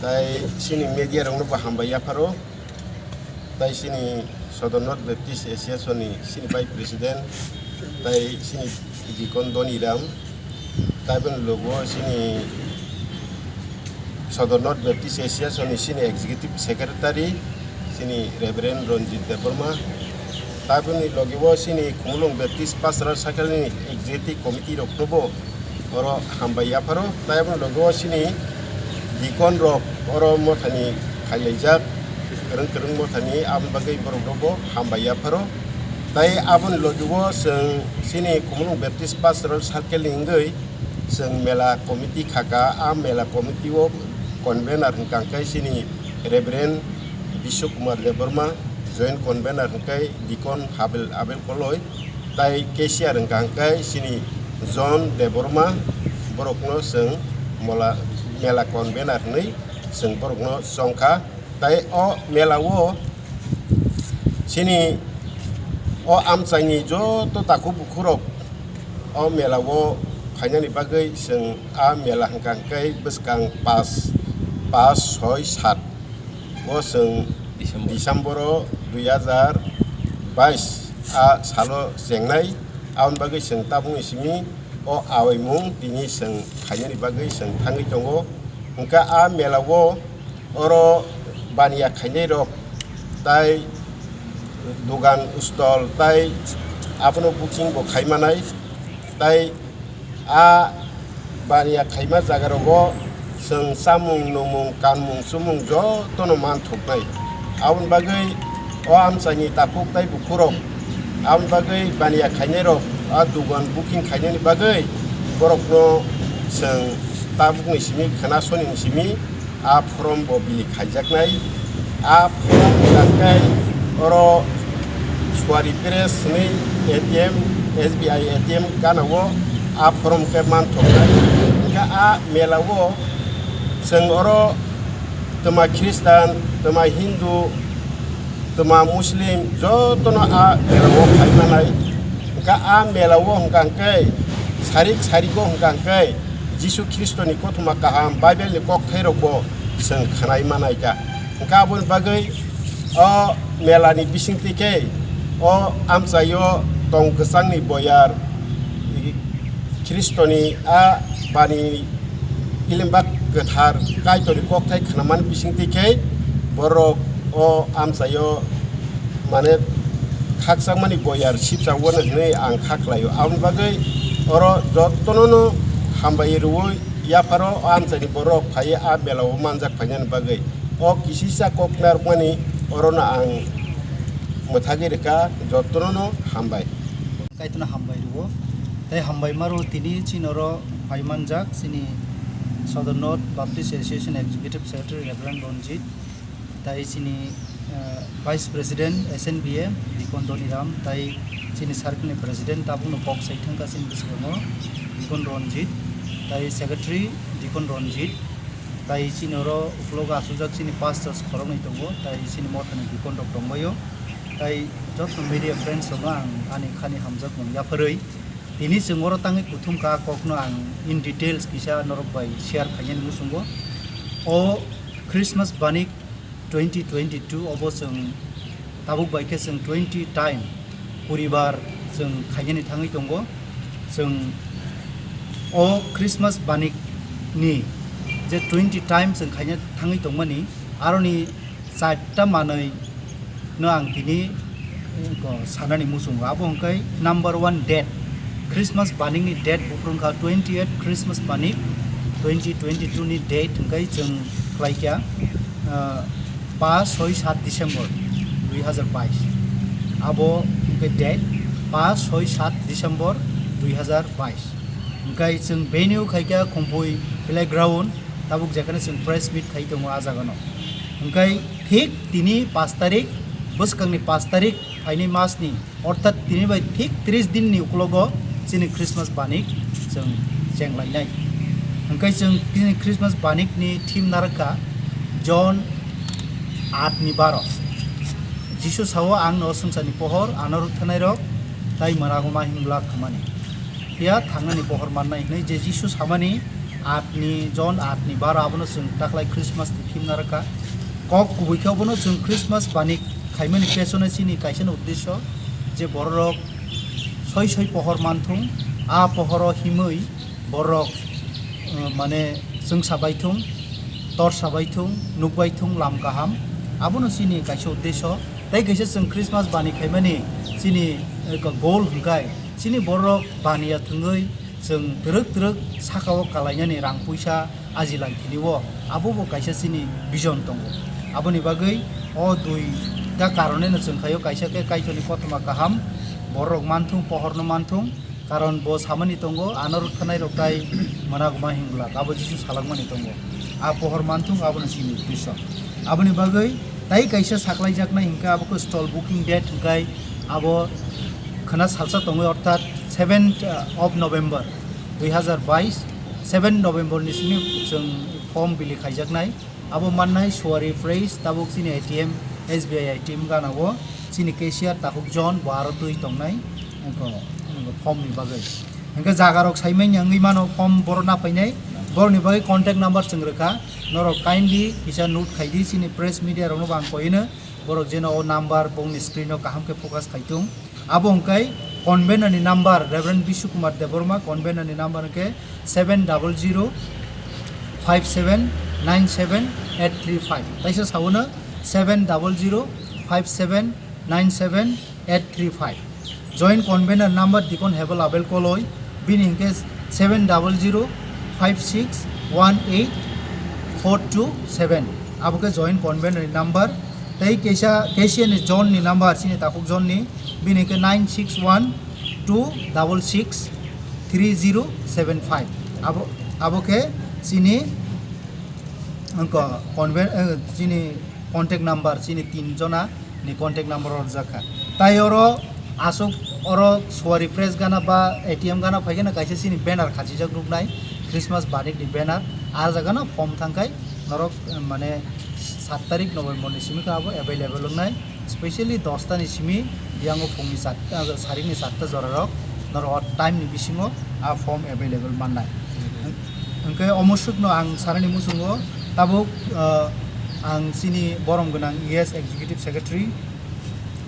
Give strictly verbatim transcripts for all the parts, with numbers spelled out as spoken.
Tai chini media rokno bo hambai yapharo. Tai chini Sodor North Baptist Association ni chini Vice President, tai chini Deacon Doniram, tai boni logo chini Sodor North Baptist Association ni chini Executive Secretary, chini Reverend Ranjit Debbarma, tai boni logi o chini Khumulwng Baptist Pastoral Circle ni Executive Committee rok no bo oro hambai yapharo. Tai boni logi o chini deacon rok oro mothani khailaijak, kwrwng kwrwng mothani, aboni bagwi borok rok bo hambai yapharo. Tai aboni logi o chwng chini Khumulwng Baptist Pastoral Circle ni wngwi chwng mela committee khaka. A mela committee o convener hwnkha khe chini Reverend Biswa Kumar Debbarma, joint convener hwnkhe Deacon Habel Abel Koloi, tai cashier hwnkha khe chini John Debbarma, borokno chwng mola, mela convener hwnwi chwng borokno chongkha. Tai o mela o chini o amchaini joto takhuk bukhurok o mela o phainani bagwi chwng a mela hwnkha khe bwskang pas, pas, soi, sat o chwng December. December o dui hazar bais a salo chengnai. Aboni bagwi chwng tabukni simi o awaimung tini chwng khainani bagwi chwng thangwi tongo. Hwnkha a mela o oro baniya khainai rok tai dugan stall tai abono booking bo khai manai, tai a baniya khaima jaga rogo chwng chamung, nwngmung, kanmung, chumung jotono manthoknai. Aboni bagwi o amchaini takhuk tai bukhurok, aboni bagwi baniya khainai rok a dugan booking khainani bagwi borokno chwng tabukni simi, khwnasoni simi a form bo bili khaijaknai. A form hwnkha khe oro Suari Press hwnwi A T M, S B I A T M gana o a form khe manthoknai. Hwnkhe a mela o chwng oro twma Khristan, twma Hindu, twma Muslim jotono a mela o phai manai. Hwnkha a mela o hwnkha hwnkhe sarik sarik o hwnkha hwnkhe Jisu Khristoni kothoma kaham Bible ni kokthairokbo chwng khwnai manai kha. Hwnkhe aboni bagwi o mela ni bisingtwi khe o amchaio tong kwchangni boyar, Khristoni a bani Kilimbak kwthar Kaitorni kokthai khnamani bisingtwi khe borok o amchaio mane khakchangmani boyar sipchakmani hwnwi ang kha khlaio. Aboni bagwi oro jotonono hambai rwui yapharo o amchaini borok phaiwi a mela o manjak phainani bagwi. O kisisa kok narwkmani orono ang mwthagwi rwkha, jotonono hambai. Kaitorno hambai rwo. Tei hambai maro tini chini oro phai manjak chini Sodor North Baptist Association Executive Secretary Reverend Ranjit, tei chini, eh, Vice President S N B A Deacon Doniram, tei chini circle ni President tabukno kok sai thangkha chini bwskango Deacon Ranjit, tei Secretary Deacon Ranjit, tei chini oro uklogo achukjak chini pastors khoroknwi tongo, tei chini mothani Deacon rok tongbaio. Tai joto media friends rokno ang ani khani hamjakmung yapharwi tini chwng oro tangwi kuthum ka kokno ang in details kisa norok bai share khainani muchungo. O Christmas banik twenty twenty-two obo chwng tabuk bai khe chwng twenty time poribar chwng khainani thangwi tongo. Chwng o Christmas banik ni je twenty time chwng khaina thangwi tongmani, aroni charta manwi no ang tini, eh, ko sanani muchungo. Abo hwnkhe number one date, Christmas banikni date buphuru wngkha twenty eight Christmas banik twenty twenty-two ni date hwnkhe chwng khlaikha, ah, paanch, chhoi, saat December dui hazar bais. Abo hwnkhe date paanch, chhoi, saat December dui hazar bais. Hwnkhe chwng venue khaikha Khumpui Playground, tabuk jekhane chwng press meet khai tongo a jagano. Hwnkhe thik tini paanch tarik, bwskangni paanch tarik phaini masni, orthat tini bai thik tris dinni uklogo chini Christmas banik chwng chenglainai. Hwnkhe chwng chini Christmas banikni theme narwkha John aat ni baro. Jisu sao, "Ang no swngcharni pohor, ano rwktharnairok tai mwnago ma himlak thangmani." Phiya thangnani pohor mannai hwnwi je Jisu samani, Aat ni, John aat ni baro abono chwng taklai Christmas ni theme narwkha. Kok kubui khe obono chwng Christmas bani khaimani pesono chini kaisa no uddesyo je bororok soi soi pohor manthung, a pohoro himwi borok, uh, mane chwngsa baithung, torsa baithung, nukbaithung lam kaham, abono chini kaisa uddesyo. Tei kaisa chwng Christmas bani khaimani chini, uh, goal hwnkhe chini borok baniya thwngwi chwng twrwk twrwk sakao kalainani rang puisa aji lai thini o, abo bo kaisa chini vision tongo. Aboni bagwi o duita karoneno chwng khaio, kaisa khe Kaitorni kothoma kaham bororok manthung, pohorno manthung, karon bo samani tongo, ano rwktharnairok tai mwnaguma hinglak, abo Jisu salakmani tongo. A pohor manthung, abono chini uddesyo. Aboni bagwi tai kaisa saklaijaknai hinkhe abo khe stall booking date hinkhai abo khwna salsa tongwi, orthat seventh of November dui hazar bais, seven November ni simi chwng form bili khaijaknai. Abo mannai Suwari Fresh, tabuk chini A T M, S B I A T M gana o chini cashier takhuk John bo aro twi tongnai, wngkha, wngkha form ni bagwi. Hingke jaga rok sai manya wngwi mano, form borok na phainai, borok ni bagwi contact number chwng rwkha, norok kindly kisa note khai di, chini press media rok no bo ang koi no, borok jeno o number bongni screen o kaham khe focus khai tung. Abo hwnkhe convener ni number, Reverend Bishu Kumar Debbarma, convener ni number hwnkhe seven double zero five seven nine seven eight three five. Taisa sawono seven double zero five seven nine seven eight three five. Joint convener number Dikon Hebel Abel Koloi, bini hwnkhe seven double zero five six one eight four two seven. Abo khe joint convener ni number. Tei kaisa cashier ni John ni number, chini takhuk John ni, bini khe nine six one two double six three zero seven five. Abo, abo khe chini, wngkha, conve-, eh, chini contact number, chini tin jona ni contact number rwjak kha. Tai oro aswk oro Suwari Fresh gana ba A T M gana phai kheno kaisa chini banner khachijak nuknai, Christmas banik ni banner. A jaga no form thangkhai norok, eh, mane, saat tarik November ni simi khe abo available wngnai, specially dosta ni simi, yang o phung ni charta, sarik ni charta jora rok norok o time ni bisingo a form available mannai. Hwnkhe omo swk no ang sanani muchungo tabuk, ah, ang chini borom gwnang E S Executive Secretary,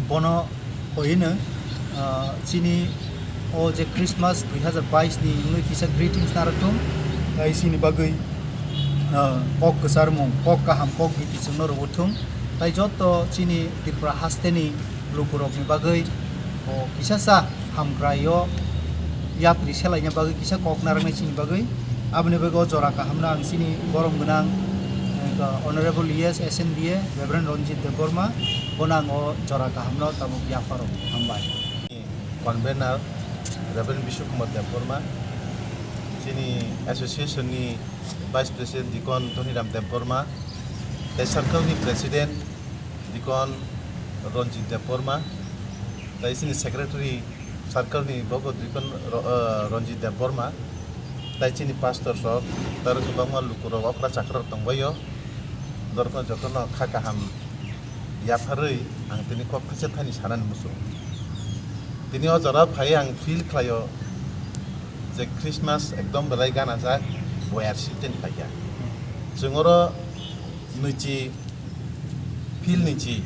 bono hoino, ah, chini o je Christmas dui hazar bais ni wngwi kisa greetings narwk thung, tai chini bagwi, ah, kok kwcharmung, kok kaham, kok biti chwngno rwwi thung, tai joto chini Tripura hasteni lukurokni bagwi bo kisa sa hamkraio yapri selaina bagwi kisa kok narwknai chini bagwi. Aboni bagwi o jora kahamno ang chini borom gwnang, eh, Honorable E S S N B A Reverend Ranjit Debbarma, bono ang o jora kahamno tabuk yapharo hambai. Convener Reverend Bishu Kumar Debbarma, chini association ni Vice President Deacon Dhoniram Debbarma, tei circle ni President Deacon Ranjit Debbarma, tei chini Secretary circle ni bobo Deacon Ro-, eh, Ranjit Debbarma, tei chini pastor rok, tei aro kwbangma lukurok okra chakra rok tongbaio, norokno jotono kha kaham yapharwi ang tini kok kisa thani sanani muchung. Tini o jora phai ang feel khlaio je Christmas ekdom belai ganajak, boyar season phaikha. Chwng oro nwichi field ni chi,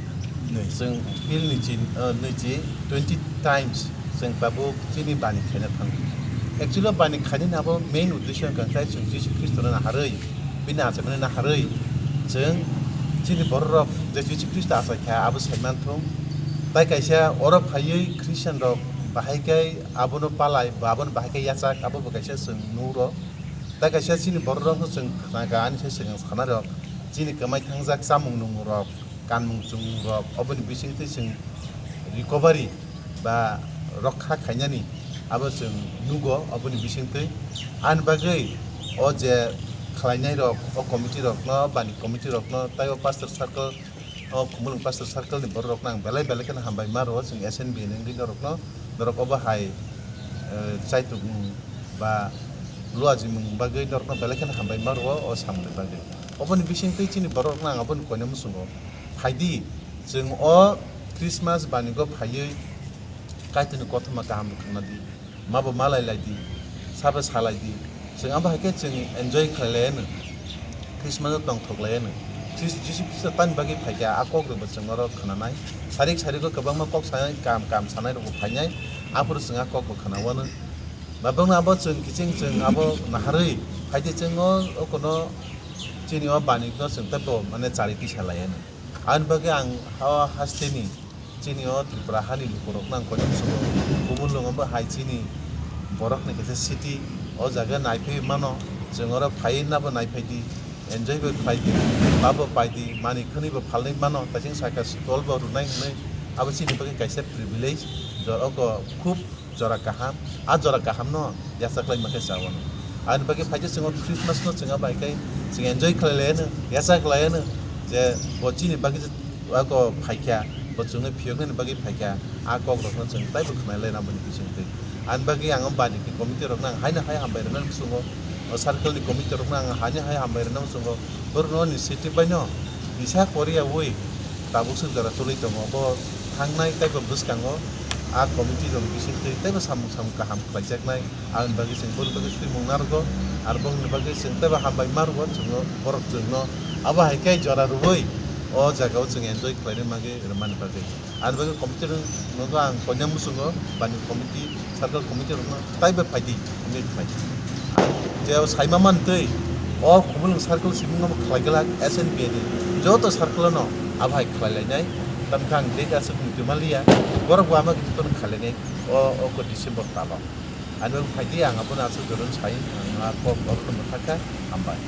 chwng field ni chi, uh, nwichi twenty times chwng tabuk chini bani khaina thango. Actually, bani khainani abo main uddesho wngkha khe chwng Jisu Khristo no naharwi, bini achaimani naharwi chwng chini bororok je Jisu Khristo achaikha abo saimanthung. Tai kaisa oro phaiwi Christian rok bahai khe abono palai ba abono bahai khe yachak, abo bo kaisa chwng nukrok. Tai kaisa chini bororokno chwng khna kha ani sai swkang sanarok, chini kwmai thangjak chamung nungrok, kanmung chumung rok, oboni bisingtwi chwng recovery ba rokha khainani abo chwng nugo, oboni bisingtwi. Ani bagwi o je khlainai rok, o committee rokno, bani committee rokno, tei o pastor circle, o Khumulwng pastor circle ni borok rokno ang belai belai kheno hambai ma rwo, chwng S N B ni wngwi norokno, norok obo hai, eh, chaitukmung ba luajimung bagwi norokno belai kheno hambai ma rwo o samungni bagwi. Oboni bisingtwi chini borok rokno ang aboni koina muchungo, phaidi, chwng o Christmas banigo phaiwi Kaitorni kothoma kaham rwkhwna di, mabo malai lai di, sabo salai di, Chwng abo hai khe chwng enjoy khlai lai anw, Christmas o tongthok lai anw. Khris-, Jisu Khristo tamni bagwi phaikha, a kok rwbo chwng oro khwnanai. Sarik sariko kwbangma kok sanai, kam kam sanai rokbo phainai, aphuru chwng a kokbo khwnao anw. Babangno abo chwng kiching chwng abo naharwi phaidi chwng o, o kono chini o banikno chwng teibo mane chari tisa lai anw. Aboni bagwi ang o hasteni chini o Tripura hani lukurokno ang koinwi muchungo, Kumulwng obo hai chini borokni kaisa city, o jaga naiphaiwi mano, chwng oro phaiwi nabo naiphaidi, enjoy bo khlaidi, babo paidi, mani khwnwi bo phalwi mano, taising saka stall bo rwnai hwnwi, abo chini bagwi kaisa privilege, jo-, oko khub jora kaham, a jora kaham no yachaklai mankhe chao no. Ani bagwi phaikhe chwng o Christmas no chwng abo hai khe chwng enjoy khlai lai anw, yachak lai anw, je bo chini bagwi je ako phaikha, bo chwngno phiyoknani bagwi phaikha, a kok rok no chwng taibo khwnai lai naboni bisingtwi. Ani bagwi ang o bani khe committee rok no ang haino hai hambai rwna muchungo, o circle ni committee rok no ang haino hai hambai rwna muchungo, borok no initiative bai no kisa poriya ui tabuk swk jora choli tongo. Bo thangnai tei bo bwskango a committee rok bisingtwi teibo samung samung kaham khlaijaknai. Aboni bagwi chwng boni bagwi swimung narwgo, aro bongni bagwi chwng teibo hambai ma rwgo, chwngno borok chwngno abo hai khe jora rwui o jagao chwng enjoy khlaina bagwi rwmani bagwi. Ani bagwi committee rok nogo ang koina muchungo, bani committee, circle committee rokno taibo phaidi, hwnwi khlai. Je saima mantwi, o Khumulwng circle simi omo khlai glak S N P ni joto circle no abo hai khlai lainai, tamkhe ang date aswk muitu manliya, borok bo ama khe jotono khlai lainai o, o December talo. Ani bagwi phaidi ang abono aswk jotono sai, ang a kok, kok no mwthakha, hambai.